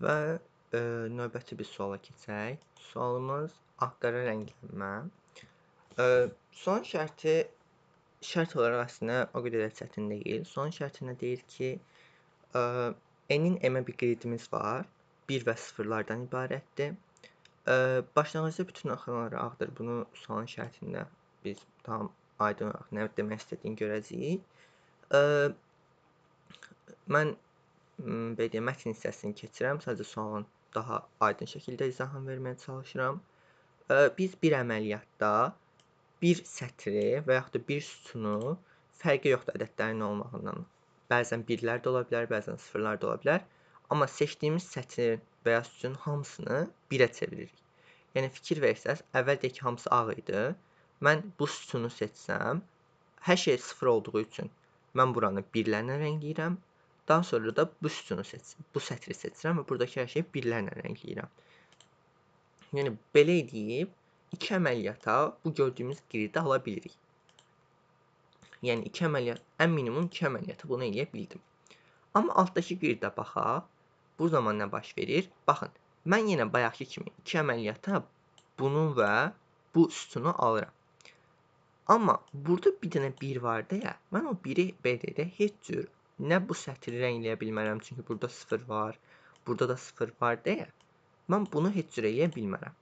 Və növbəti bir suala keçək. Sualımız ağ-qara rənglənmə. Sualın şərti şərt olaraq əslində o qədər də çətin deyil. Sualın şərtində deyir ki, n-in m-ə bir qridimiz var. 1 və 0-lardan ibarətdir. Başlanğıcda bütün xanalar ağdır. Bunu sualın şərtində biz tam aydın olaraq nə demək istədiyini görəcəyik. Mən belə deyim, mətn hissəsini keçirəm. Sadəcə sualın daha aydın şəkildə izahını verməyə çalışıram. Biz bir əməliyyatda bir sətri və yaxud da bir sütunu, fərqi yoxdur ədədlərin olmağından. Bəzən birlər də ola bilər, bəzən sıfırlar da ola bilər. Amma seçdiyimiz sətrin və ya sütunun hamısını 1-ə çeviririk. Yəni fikir versəz, əvvəl deyək ki, hamısı ağ idi. Mən bu sütunu seçsəm, hər şey sıfır olduğu üçün mən buranı birlərlə rəngləyirəm. Daha sonra da bu sütunu seçirəm, bu sətri seçirəm və buradakı hər şeyi birlərlə rəngləyirəm. Yəni belə edib iki əməliyyata bu gördüyümüz qridi ala bilirik. Yəni iki əməliyyat, ən minimum iki əməliyyata bunu eləyə bildim. Amma altdakı qridə baxaq. Bu zaman nə baş verir? Baxın, mən yenə bayaqki kimi iki əməliyyata bunu və bu sütunu alıram. Amma burada bir dənə 1 var deyə, mən o 1-i belə deyək, heç cür nə bu sətri rəngləyə bilmərəm, çünki burada 0 var, burada da 0 var deyə, mən bunu heç cür eləyə bilmərəm.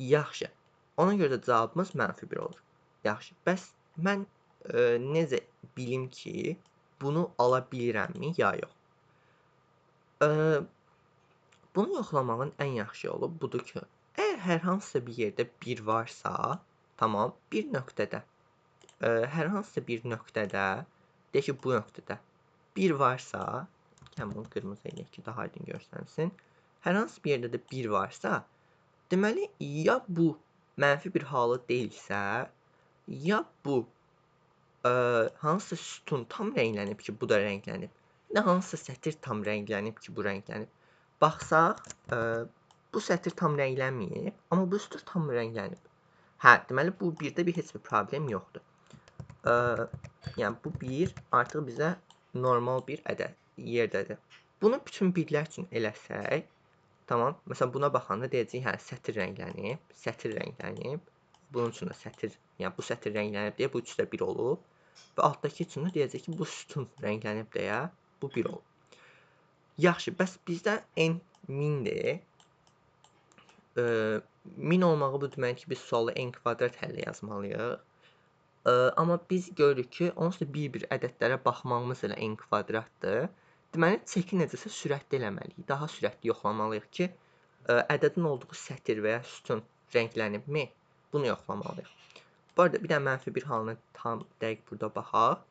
Yaxşı, ona görə də cavabımız mənfi 1 olur. Yaxşı, bəs mən necə bilim ki, bunu ala bilirəmmi, ya yox? Bunu yoxlamağın ən yaxşı yolu budur ki, əgər hər hansısa bir yerdə 1 varsa, tamam, bir nöqtədə, hər hansısa bir nöqtədə, deyək ki, bu nöqtədə 1 varsa, yəni bunu qırmızı eləyək ki, daha aydın görsənsin, hər hansı bir yerdə də 1 varsa, deməli, ya bu mənfi bir halı deyilsə, ya bu hansısa sütun tam rənglənib ki, bu da rənglənib, nə hansısa sətir tam rənglənib ki, bu rənglənib. Baxsaq, bu sətir tam rənglənməyib, amma bu sütun tam rənglənib. Hə, deməli, bu birdə bir heç bir problem yoxdur. Yəni, bu 1 artıq bizə normal bir ədəd yerdədir. Bunu bütün birlər üçün eləsək, tamam, məsələn, buna baxanda deyəcəyik, hə, sətir rənglənib, sətir rənglənib, bunun üçün də sətir, yəni bu sətir rənglənib deyə bu üçü də 1 olub və altdakı üçün də deyəcək ki, bu sütun rənglənib deyə bu 1 olub. Yaxşı, bəs bizdə n 1000-dir. 1000 olmağı bu demək ki, biz sualı n kvadrat həllə yazmalıyıq. Amma biz görürük ki, onsuz da bir-bir ədədlərə baxmağımız elə n kvadratdır. Deməli, çeki necəsə sürətli eləməliyik. Daha sürətli yoxlamalıyıq ki, ədədin olduğu sətir və ya sütun rənglənibmi? Bunu yoxlamalıyıq. Bu arada bir də mənfi bir halına tam dəqiq burada baxaq.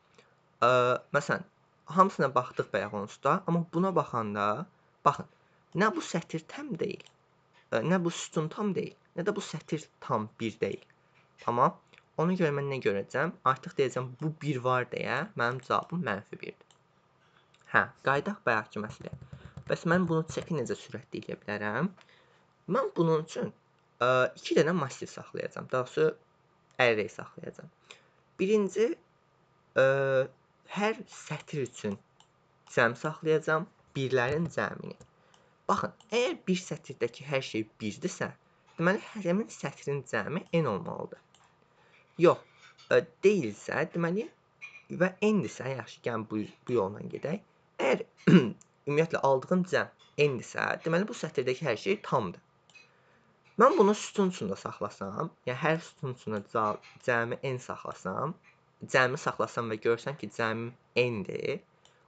Məsələn, hamısına baxdıq bayaq onsuz da, amma buna baxanda, baxın, nə bu sətir tam deyil, nə bu sütun tam deyil, nə də bu sətir tam 1 deyil. Tamam. Ona görə mən nə görəcəm? Artıq deyəcəm, bu 1 var deyə mənim cavabım mənfi 1-dir. Hə, qayıdaq bayaqki məsələyə. Bəs mən bunu çəki necə sürətli eləyə bilərəm? Mən bunun üçün 2 dənə massiv saxlayacağam. Daha doğrusu, array saxlayacağam. Birinci, hər sətir üçün cəm saxlayacağam, birlərin cəmini. Baxın, əgər bir sətirdəki hər şey 1-dirsə, deməli, həmin sətrin cəmi n olmalıdır. Yox, deyilsə, deməli, və n-dirsə, yaxşı, gəlin bu yolla gedək. Əgər ümumiyyətlə aldığım cəm n-dirsə, deməli, bu sətirdəki hər şey tamdır. Mən bunu sütun üçün də saxlasam, yəni hər sütun üçün də cəmi n saxlasam, cəmi saxlasam və görsəm ki, cəmim n-dir,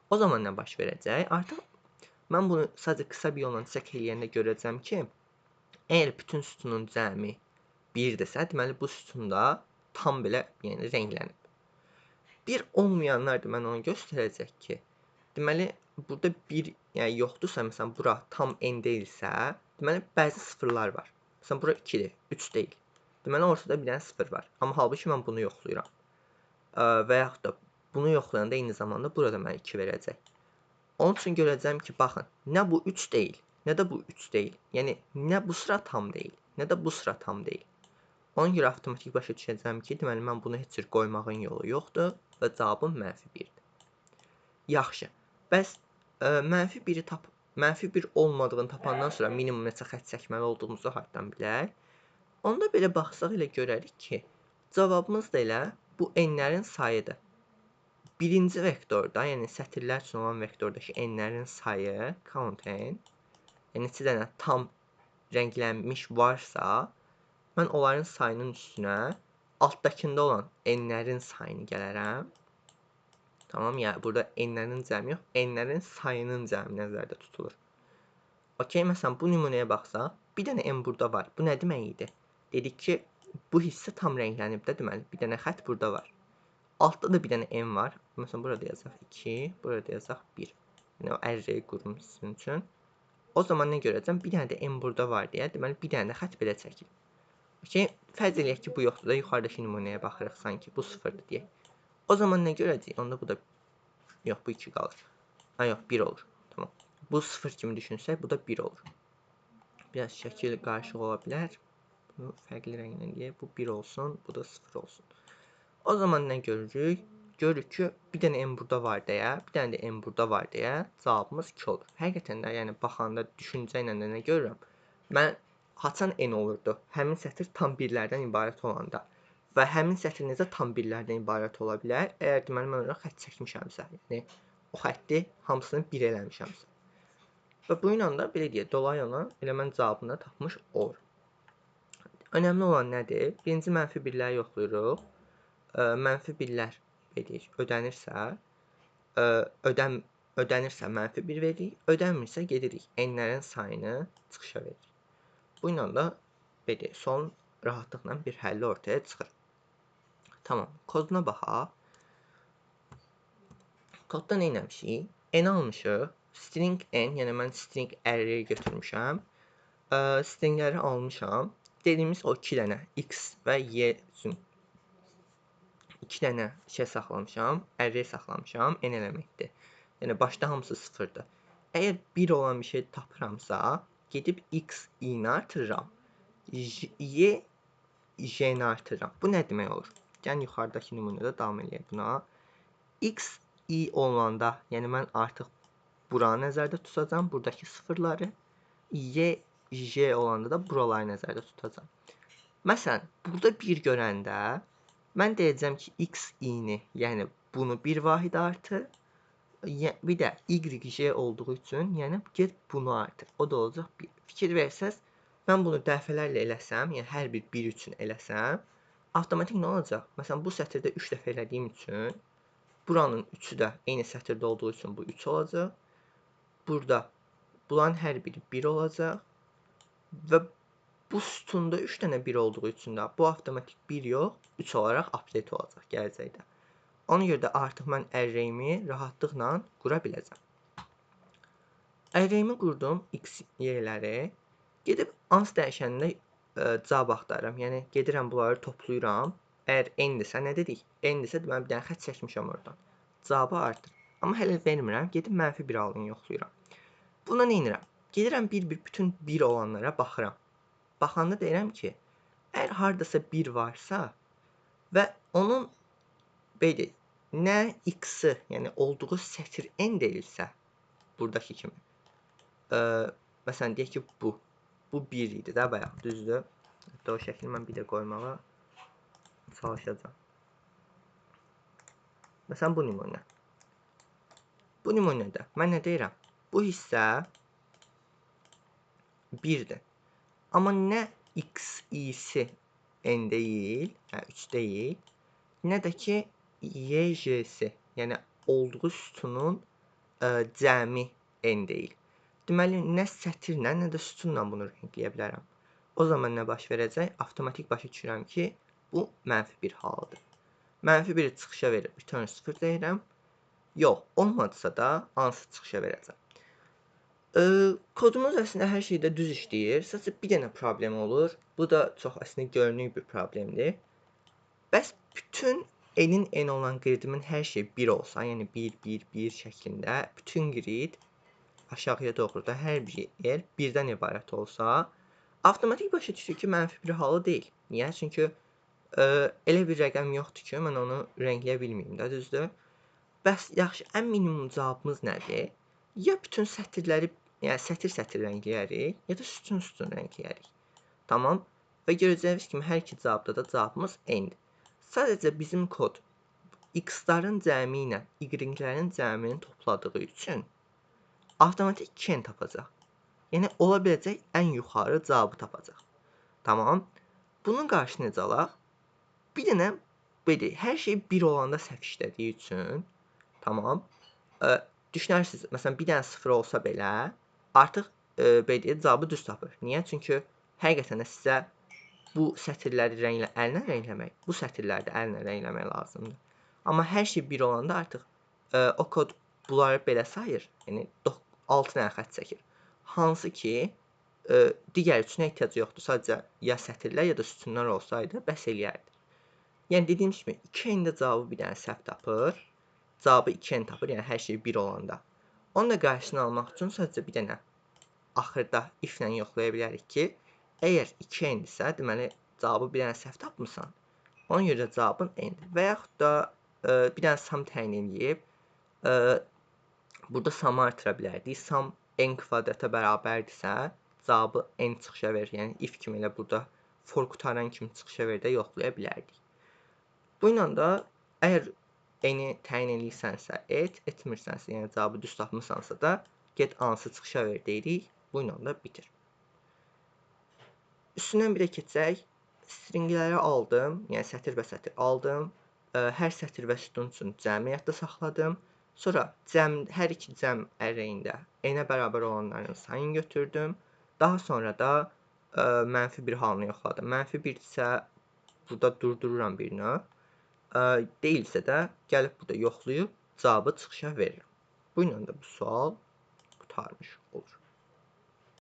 o zaman nə baş verəcək? Artıq mən bunu sadəcə qısa bir yolla çək eləyəndə görəcəm ki, əgər bütün sütunun cəmi 1-dirsə, deməli, bu sütun da tam belə, yəni rənglənib. Bir olmayanlar da mən onu göstərəcək ki, deməli, burada 1, yəni yoxdursa, məsələn, bura tam n deyilsə, deməli, bəzi sıfırlar var. Məsələn, bura 2-dir, 3 deyil. Deməli, ortada bir dənə 0 var. Amma halbuki mən bunu yoxlayıram. Və yaxud da bunu yoxlayanda eyni zamanda burada mənə 2 verəcək. Onun üçün görəcəm ki, baxın, nə bu 3 deyil, nə də bu 3 deyil. Yəni, nə bu sıra tam deyil, nə də bu sıra tam deyil. Ona görə avtomatik başa düşəcəm ki, deməli, mən bunu heç cür qoymağın yolu yoxdur və cavabım mənfi 1-dir. Yaxşı, bəs mənfi 1-i tap Mənfi 1 olmadığını tapandan sonra minimum neçə xətt çəkməli olduğumuzu hardan bilək? Onda belə baxsaq elə görərik ki, cavabımız da elə bu n-lərin sayıdır. Birinci vektorda, yəni sətirlər üçün olan vektordakı n-lərin sayı, count n, yəni neçə dənə tam rənglənmiş varsa, mən onların sayının üstünə altdakında olan n-lərin sayını gələrəm. Tamam, yəni burada n-lərin cəmi yox, n-lərin sayının cəmi nəzərdə tutulur. Okey, məsələn, bu nümunəyə baxsaq, bir dənə n burada var. Bu nə demək idi? Dedik ki, bu hissə tam rənglənib də, deməli, bir dənə xətt burada var. Altda da bir dənə n var. Məsələn, burada yazaq 2, burada yazaq 1. Yəni, o array qurum sizin üçün. O zaman nə görəcəm? Bir dənə də n burada var deyə, deməli, bir dənə də xətt belə çəkilir. Okey, fərz eləyək ki, bu yoxdur da, yuxarıdakı nümunəyə baxırıq sanki, bu 0-dır deyək. O zaman nə görəcəyik? Onda bu da, yox, bu 2 qalır. Ha, yox, 1 olur. Tamam. Bu 0 kimi düşünsək, bu da 1 olur. Biraz şəkil qarışıq ola bilər. Bunu fərqli rənglə deyək. Bu 1 olsun, bu da 0 olsun. O zaman nə görürük? Görürük ki, bir dənə n burada var deyə, bir dənə də n burada var deyə cavabımız 2 olur. Həqiqətən də, yəni baxanda düşüncə ilə də nə görürəm? Mən haçan n olurdu? Həmin sətir tam birlərdən ibarət olanda. Və həmin sətir necə tam birlərdən ibarət ola bilər? Əgər deməli mən ora xətt çəkmişəmsə, yəni o xətti hamısını 1 eləmişəmsə. Və bu ilə də belə deyək, dolayı olan elə mən cavabını tapmış olurum. Önəmli olan nədir? Birinci mənfi birləri yoxlayırıq. Mənfi birlər belə deyək, ödənirsə, ödənirsə mənfi 1 veririk, ödənmirsə gedirik n-lərin sayını çıxışa veririk. Bu ilə də belə deyək, son rahatlıqla bir həlli ortaya çıxır. Tamam, koduna baxaq. Kodda nə etmişik? N almışıq. String n, yəni mən string array götürmüşəm. Stringləri almışam. Dediyimiz o 2 dənə x və y üçün 2 dənə şey saxlamışam, array saxlamışam, n elementi. Yəni başda hamısı 0-dır. Əgər 1 olan bir şey tapıramsa, gedib x i-ni artırıram, y j-ni artırıram. Bu nə demək olur? Gəlin yuxarıdakı nümunədə davam eləyək buna. X i olanda, yəni mən artıq buranı nəzərdə tutacağam, buradakı sıfırları. Y j olanda da buraları nəzərdə tutacağam. Məsələn, burada 1 görəndə mən deyəcəm ki, x i-ni, yəni bunu bir vahid artır. Bir də y j olduğu üçün, yəni get bunu artır. O da olacaq 1. Fikir versəz, mən bunu dəfələrlə eləsəm, yəni hər bir 1 üçün eləsəm, avtomatik nə olacaq? Məsələn, bu sətirdə 3 dəfə elədiyim üçün, buranın 3-ü də eyni sətirdə olduğu üçün bu 3 olacaq. Burada bunların hər biri 1 olacaq. Və bu sütunda 3 dənə 1 olduğu üçün də bu avtomatik 1 yox, 3 olaraq update olacaq gələcəkdə. Ona görə də artıq mən array-mi rahatlıqla qura biləcəm. Array-mi qurdum, x, y-ləri. Gedib ans dəyişənində cavab axtarıram. Yəni gedirəm bunları toplayıram. Əgər n-dirsə nə dedik? N-dirsə deməli bir dənə xətt çəkmişəm oradan. Cavabı artır. Amma hələ vermirəm. Gedib mənfi 1 alını yoxlayıram. Buna nə edirəm? Gedirəm bir-bir bütün 1 olanlara baxıram. Baxanda deyirəm ki, əgər hardasa 1 varsa və onun belə deyək, nə x-i, yəni olduğu sətir n deyilsə, buradakı kimi. Məsələn, deyək ki, bu. Bu 1 idi də bayaq, düzdür? Hətta o şəkli mən bir də qoymağa çalışacağam. Məsələn, bu nümunə. Bu nümunədə mən nə deyirəm? Bu hissə 1-dir. Amma nə x, i-si n deyil, yəni 3 deyil, nə də ki y, j-si, yəni olduğu sütunun cəmi n deyil. Deməli, nə sətirlə, nə də sütunla bunu rəngləyə bilərəm. O zaman nə baş verəcək? Avtomatik başa düşürəm ki, bu mənfi bir halıdır. Mənfi biri çıxışa verib return 0 deyirəm. Yox, olmadısa da hansı çıxışa verəcəm. Kodumuz əslində hər şeydə düz işləyir. Sadəcə bir dənə problem olur. Bu da çox əslində görünük bir problemdir. Bəs bütün n-in n olan gridimin hər şey 1 olsa, yəni 1, 1, 1 şəklində bütün grid aşağıya doğru da hər bir yer 1-dən ibarət olsa, avtomatik başa düşür ki, mənfi bir halı deyil. Niyə? Çünki elə bir rəqəm yoxdur ki, mən onu rəngləyə bilməyim də, düzdür? Bəs yaxşı, ən minimum cavabımız nədir? Ya bütün sətirləri yəni sətir-sətir rəngləyərik, ya da sütun-sütun rəngləyərik. Tamam. Və görəcəyiniz kimi hər iki cavabda da cavabımız eynidir. Sadəcə bizim kod x-ların cəmi ilə y-lərin cəmini topladığı üçün avtomatik 2n tapacaq. Yəni ola biləcək ən yuxarı cavabı tapacaq. Tamam. Bunun qarşısını necə alaq? Bir dənə belə hər şey 1 olanda səhv işlədiyi üçün, tamam. Düşünərsiniz, məsələn bir dənə 0 olsa belə artıq belə deyək, cavabı düz tapır. Niyə? Çünki həqiqətən də sizə bu sətirləri rənglə, əllə rəngləmək, bu sətirləri də əllə rəngləmək lazımdır. Amma hər şey 1 olanda artıq o kod bunları belə sayır. Yəni 6 dənə xətt çəkir. Hansı ki digər üçünə ehtiyacı yoxdur. Sadəcə ya sətirlər ya da sütunlar olsaydı bəs eləyərdi. Yəni dediyim kimi 2n-də cavabı bir dənə səhv tapır. Cavabı 2n tapır, yəni hər şey 1 olanda. Onu da qarşısını almaq üçün sadəcə bir dənə axırda if-lə yoxlaya bilərik ki, əgər 2n-dirsə, deməli cavabı bir dənə səhv tapmısan. Ona görə cavabın n-dir. Və yaxud da bir dənə sum təyin eləyib, burada sum-ı artıra bilərdik. Sum n kvadrata bərabərdirsə, cavabı n çıxışa verir. Yəni if kimi elə burada for qutaran kimi çıxışa verir də yoxlaya bilərdik. Bununla da əgər n-i təyin eləyirsənsə et, etmirsənsə, yəni cavabı düz tapmısansa da get ansı çıxışa ver deyirik. Bununla da bitir. Üstündən bir də keçsək, stringləri aldım, yəni sətir və sətir aldım. Hər sətir və sütun üçün cəmi yadda saxladım. Sonra cəm, hər iki cəm ərrəyində n-ə bərabər olanların sayını götürdüm. Daha sonra da mənfi bir halını yoxladım. Mənfi 1 isə burada durdururam bir növ. Deyilsə də gəlib burada yoxlayıb cavabı çıxışa verirəm. Bununla da bu sual qurtarmış olur.